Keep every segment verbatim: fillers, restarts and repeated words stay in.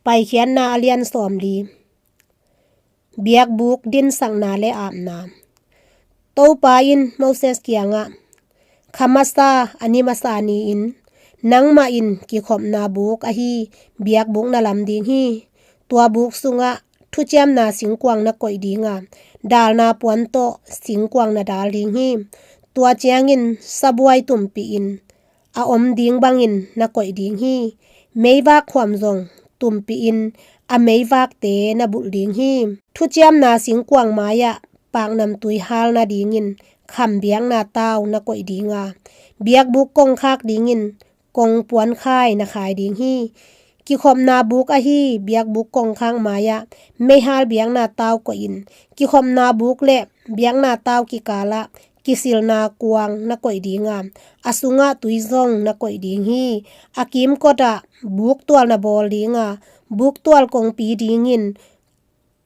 Paikhiatna a lian sawmli. Biakbuk dinsakna le apna. Topa in Moses kiangah, kha masa a ni masa ni-in nangmah in kikhopna buk ahi biakbuk na lam ding hi. Tua buk sungah thuciamna singkuang na koih ding a, dalna puan tawh singkuang na dal ding hi. Tua ciangin sabuai tumpihin a om ding bangin na koih ding hi. Meivak khuam zong tumpihin a meivakte na bulh ding hi. Thuciamna singkuang mai-ah paknamtui hal nadingin kham biakna tau na koih ding a, biakbuk kongkhak dingin kongpuankhai na khai ding hi. Kikhopna buk ahi biakbuk kongkhak mai-ah meihal biakna tau koihin, kikhopna buk le biakna tau kikalah kisilna kuang na koih ding a, a sungah tui zong na koih ding hi. A kimkotah buktual na bawl ding a, buktual kongpi dingin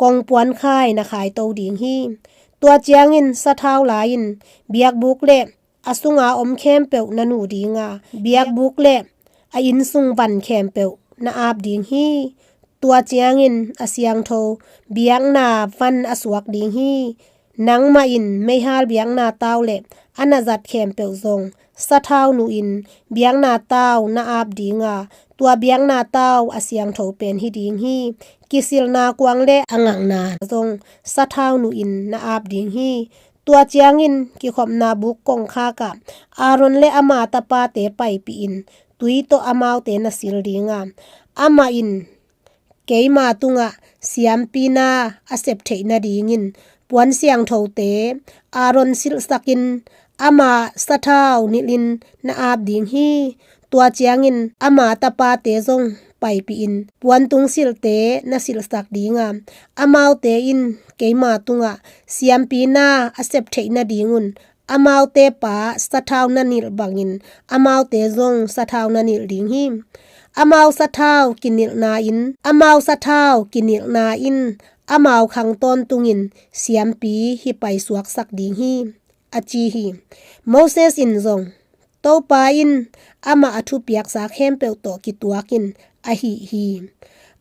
kongpuankhai na khaito ding hi. Tua ciangin sathau la-in biakbuk le a sunga om khempeuh na nuh ding a, biakbuk le a innsung van khempeuh na ap ding hi. Tua ciangin a siangtho biakna van a suak ding hi. Nangmah in meihal biakna tau le a na zat khempeuh zong sathau nuhin biakna tau na ap ding a, tua biakna tau a siangtho pen hi ding hi. Kisilna kuang le a ngakna zong sathau nuhin na ap ding hi. Tua ciangin kikhopna buk kongkhak ah Aaron le ama tapate paipihin tui tawh amaute na sil ding a, amah in keima tungah siampina a sep theih nadingin puan siangthote Aaron silhsakin ama sathau nilhin na ap ding hi. Tua ciangin ama tapate zong paipihin puantung silhte na silhsak ding a, amaute in keima tungah siampina a sep theih nadingun amaute pa sathau na nilh bangin amaute zong sathau na nilh ding hi. Amau sathau kinilhna in, amau sathau kinilhna in amau khang tawntungin siampi hi paisuaksak ding hi, a ci hi. Moses in zong Topa in amah a thupiaksa khempeuh tawh kituakin a hih hi.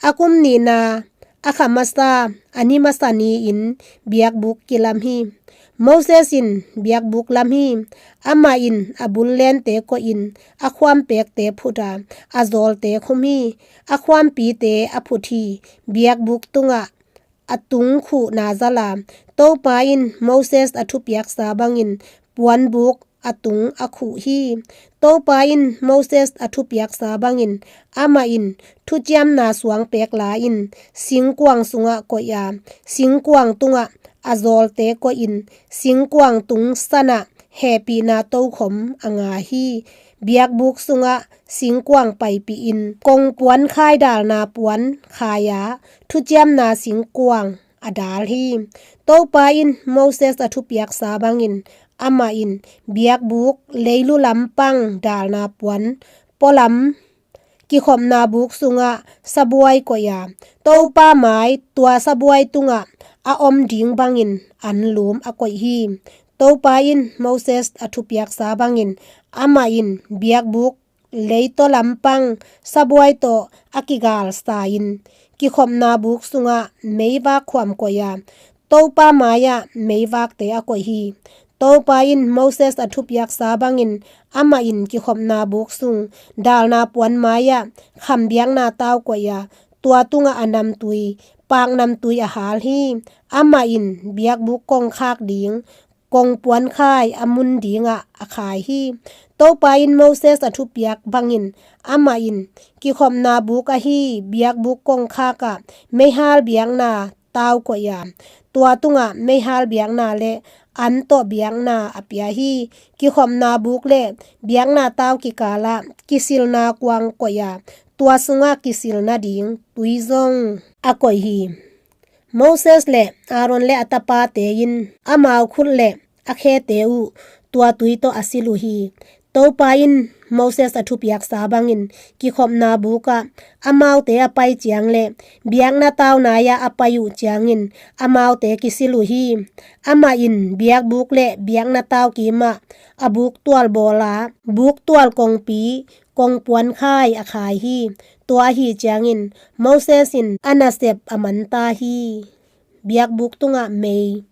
A kum nihna a kha masa a ni masa ni-in biakbuk kilam hi. Moses in biakbuk lam hi. Amah in a bullente koihin a khuampekte phut a, a zawlte khum hi. A khuampite a phut hi. Biakbuk tungah a tung khuhna zala Topa in Moses a thupiaksa bangin puanbuk a tung a khuh hi. Topa in Moses a thupiaksa bangin amah in thuciamna suangpek la-in singkuang sungah koih a, singkuang tungah a zawlte koihin singkuang tung sanah hehpihna tokhom a nga hi. Biakbuk sungah singkuang paipihin kongpuan khaidalna puan khai a, thuciamna singkuang a dal hi. Topa in Moses a thupiaksa bangin amah in biakbuk leilu lampang dalna puan pualam kikhopna buk sungah sabuai koih a, Topa mai tua sabuai tungah a om ding bangin anlum a koih hi. Topa in Moses a thupiaksa bangin amah in biakbuk leitaw lampang sabuai tawh a kigalsa-in kikhopna buk sungah meivak khuam koih a, Topa mai-ah meivakte a koih hi. Topa in Moses a thupiaksa bangin amah in kikhopna buk sung dalna puan mai-ah kham biakna tau koih a, tua tungah a namtui, paknamtui a hal hi. Amah in biakbuk kongkhak ding kongpuan khai a mun dingah a khai hi. Topa in Moses a thupiak bangin amah in kikhopna buk ahi biakbuk kongkhak ah meihal biakna tau koih a, tua tungah meihal biakna le an tawh biakna a pia hi. Kikhopna buk le biakna tau kikalah kisilna kuang koih a, tua sungah kisil nading tui zong a koih hi. Moses le Aaron le a tapate in amau khut le a khete uh tua tui tawh a sil uh hi. Topa in Moses a thupiaksa bangin kikhopna bukah amaute a pai ciang le biakna tau nai-ah a pai uh ciangin amaute kisil uh hi. Amah in biakbuk le biakna tau kimah a buktual bawla, buktual kongpi, kongpuan khai a khai hi. Tua ahi ciangin Moses in a nasep a manta hi. Biakbuk tungah mei.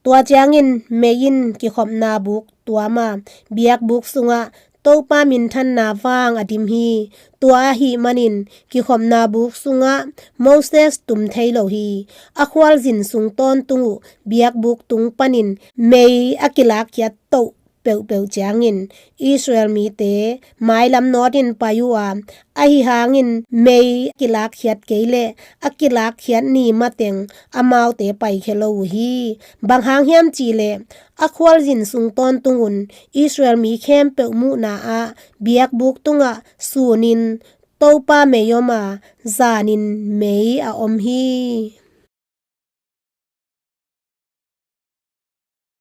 Tua ciangin mei in kikhopna buk tuama biakbuk sungah Topa minthanna vang a dim hi. Tua ahih manin kikhopna buk sungah Moses tum thei lo hi. A khualzin sung tawntung uh biakbuk tung panin mei a kilakkhiat toh peuhpeuh ciangin Israel mite mailam nawtin pai uh a, ahi hangin mei kilakkhiat kei le a kilakkhiat ni mateng amaute paikhia lo uh hi. Bang hang hiam cihleh a khualzin sung tawntung un Israel mi khempeuh muhna ah biakbuk tungah sunin Topa mei om a, zanin mei a om hi.